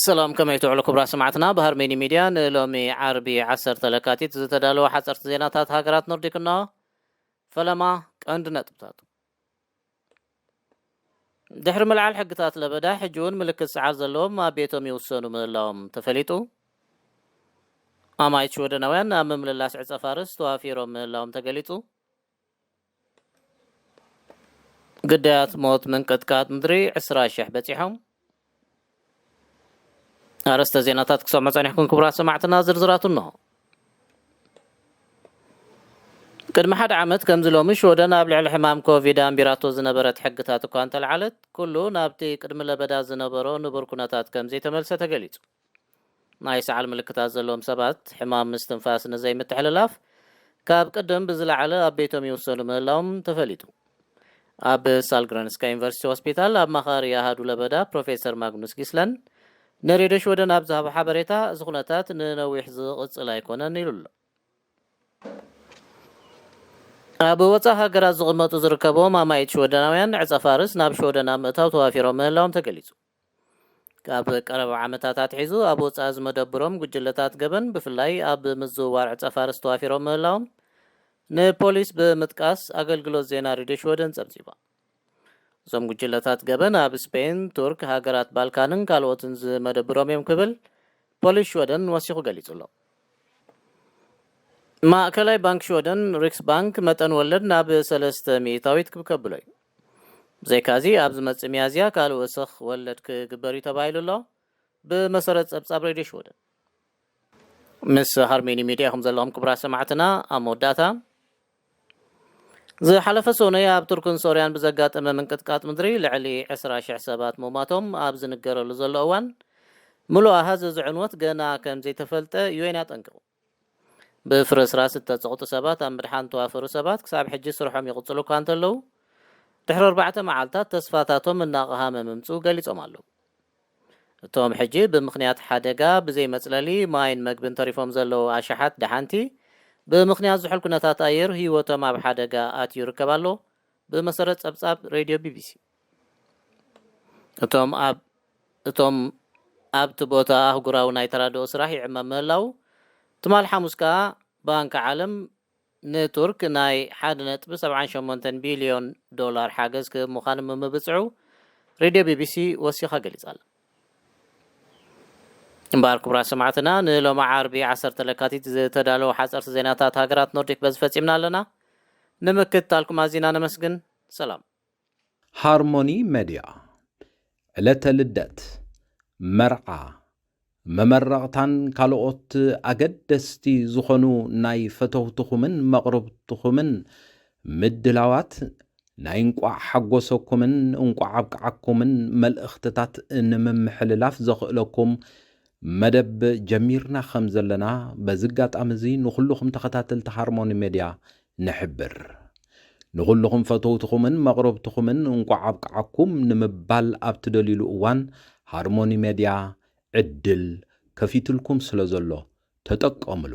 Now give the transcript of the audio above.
ሰላም፣ ከመይ ትውዕሉ ክቡራት ሰማዕትና? ብሃርሜኒ ሚድያ ንሎሚ ዓርቢ ዓሰርተ ለካቲት ዝተዳለወ ሓፀርቲ ዜናታት ሃገራት ኖርዲክ እና ፈለማ ቀንዲ ነጥብታት። ድሕሪ ምልዓል ሕግታት ለበዳ፣ ሕጂ እውን ምልክት ሰዓል ዘለዎም ኣብ ቤቶም ይውሰኑ ምህላዎም ተፈሊጡ። ኣማይት ሽወደናውያን ኣብ ምምልላስ ዕፀ ፋርስ ተዋፊሮም ምህላዎም ተገሊጹ። ግዳያት ሞት ምንቅጥቃጥ ምድሪ ዕስራ ሽሕ በጺሖም። ኣርእስተ ዜናታት ክሰምዑ ጸኒሕኩም ክቡራት ሰማዕትና፣ ዝርዝራቱ እንሆ። ቅድሚ ሓደ ዓመት ከምዚ ሎሚ ሽወደን ኣብ ልዕሊ ሕማም ኮቪድ ኣንቢራቶ ዝነበረት ሕግታት እኳ እንተለዓለት፣ ኩሉ ናብቲ ቅድሚ ለበዳ ዝነበሮ ንቡር ኩነታት ከም ዘይተመልሰ ተገሊጹ። ናይ ሰዓል ምልክታት ዘለዎም ሰባት ሕማም ምስትንፋስ ንዘይምትሕልላፍ ካብ ቅድም ብዝለዓለ ኣብ ቤቶም ይውሰኑ ምህላዎም ተፈሊጡ። ኣብ ሳልግረንስካ ዩኒቨርሲቲ ሆስፒታል ኣማኻሪ ኣሃዱ ለበዳ ፕሮፌሰር ማግኑስ ጊስለን ንሬድዮ ሽወደን ኣብ ዝሃቦ ሓበሬታ፣ እዚ ኩነታት ንነዊሕ ዝቕጽል ኣይኮነን ኢሉ ኣሎ። ኣብ ወጻኢ ሃገራት ዝቕመጡ ዝርከብዎም ኣማኢት ሽወደናውያን ዕጸ ፋርስ ናብ ሽወደን ኣብ ምእታው ተዋፊሮም ምህላዎም ተገሊጹ። ካብ ቀረባ ዓመታት ኣትሒዙ ኣብ ወጻኢ ዝመደብሮም ጉጅለታት ገበን ብፍላይ ኣብ ምዝውዋር ዕጸ ፋርስ ተዋፊሮም ምህላዎም ንፖሊስ ብምጥቃስ ኣገልግሎት ዜና ሬድዮ ሽወደን ጸብጺባ። እዞም ጉጅለታት ገበን ኣብ ስፔን፣ ቱርክ፣ ሃገራት ባልካንን ካልኦትን ዝመደብሮም እዮም ክብል ፖሊስ ሽወደን ወሲኹ ገሊጹ ኣሎ። ማእከላይ ባንክ ሽወደን ሪክስ ባንክ መጠን ወለድ ናብ ሰለስተ ሚእታዊት ክብ ከብሎ እዩ። ብዘይካዚ ኣብ ዝመጽእ ሚያዝያ ካልእ ወሰኽ ወለድ ክግበር እዩ ተባሂሉ ኣሎ። ብመሰረት ጸብጻብ ሬድዮ ሽወደን። ምስ ሃርሜኒ ሚድያ ኢኹም ዘለኹም ክቡራት ሰማዕትና። ኣብ መወዳእታ፣ ዝሓለፈ ሰኑይ ኣብ ቱርክን ሶርያን ብዘጋጠመ ምንቅጥቃጥ ምድሪ ልዕሊ ዕስራ ሽሕ ሰባት ምሟቶም ኣብ ዝንገረሉ ዘሎ እዋን፣ ምሉእ ኣሃዝ እዚ ዕንወት ገና ከም ዘይተፈልጠ ዩኤን ኣጠንቂቑ። ብፍርስራስ እተጸቕጡ ሰባት ኣብ ምድሓን ተዋፈሩ ሰባት ክሳብ ሕጂ ስርሖም ይቕጽሉ እኳ እንተለዉ፣ ድሕሪ ኣርባዕተ መዓልታት ተስፋታቶም እናቐሃመ ምምጽኡ ገሊጾም ኣለዉ። እቶም ሕጂ ብምኽንያት ሓደጋ ብዘይ መጽለሊ ማይን መግብን ተሪፎም ዘለዉ ኣሽሓት ደሓንቲ፣ ብምኽንያት ዝሑል ኩነታት ኣየር ህይወቶም ኣብ ሓደጋ ኣትዩ ይርከብ ኣሎ፣ ብመሰረት ጸብጻብ ሬድዮ ቢቢሲ። እቶም ኣብ፣ እቶም ኣብቲ ቦታ ኣህጉራዊ ናይ ተራድኦ ስራሕ ይዕመም ምህላዉ፣ ትማል ሓሙስ ከኣ ባንክ ዓለም ንቱርክ ናይ ሓደ ነጥቢ ሰብዓን ሸሞንተን ቢልዮን ዶላር ሓገዝ ክህብ ምዃኑ ምምብጽዑ ሬድዮ ቢቢሲ ወሲኻ ገሊጻ ኣላ። እምበኣር ክቡራት ሰማዕትና፣ ንሎሚ ዓርቢ ዓሰርተ ለካቲት ዝተዳለወ ሓጸርቲ ዜናታት ሃገራት ኖርዲክ በዚ ፈጺምና ኣለና። ንምክትታልኩም ኣዚና ነመስግን። ሰላም። ሃርሞኒ መድያ፣ ዕለተ ልደት፣ መርዓ፣ መመረቕታን ካልኦት ኣገደስቲ ዝኾኑ ናይ ፈተውትኹምን መቕርብትኹምን ምድላዋት ናይ እንቋዕ ሓጎሰኩምን እንቋዕ ኣብቅዓኩምን መልእኽትታት ንምምሕልላፍ ዘኽእለኩም መደብ ጀሚርና ከም ዘለና በዚ ኣጋጣሚ እዚ ንኹልኹም ተኸታተልቲ ሃርሞኒ ሜድያ ንሕብር። ንኹልኹም ፈተውትኹምን መቕረብትኹምን እንቋዕ ኣብቅዓኩም ንምባል ኣብ ትደልዩሉ እዋን ሃርሞኒ ሜድያ ዕድል ከፊትልኩም ስለ ዘሎ ተጠቀምሉ።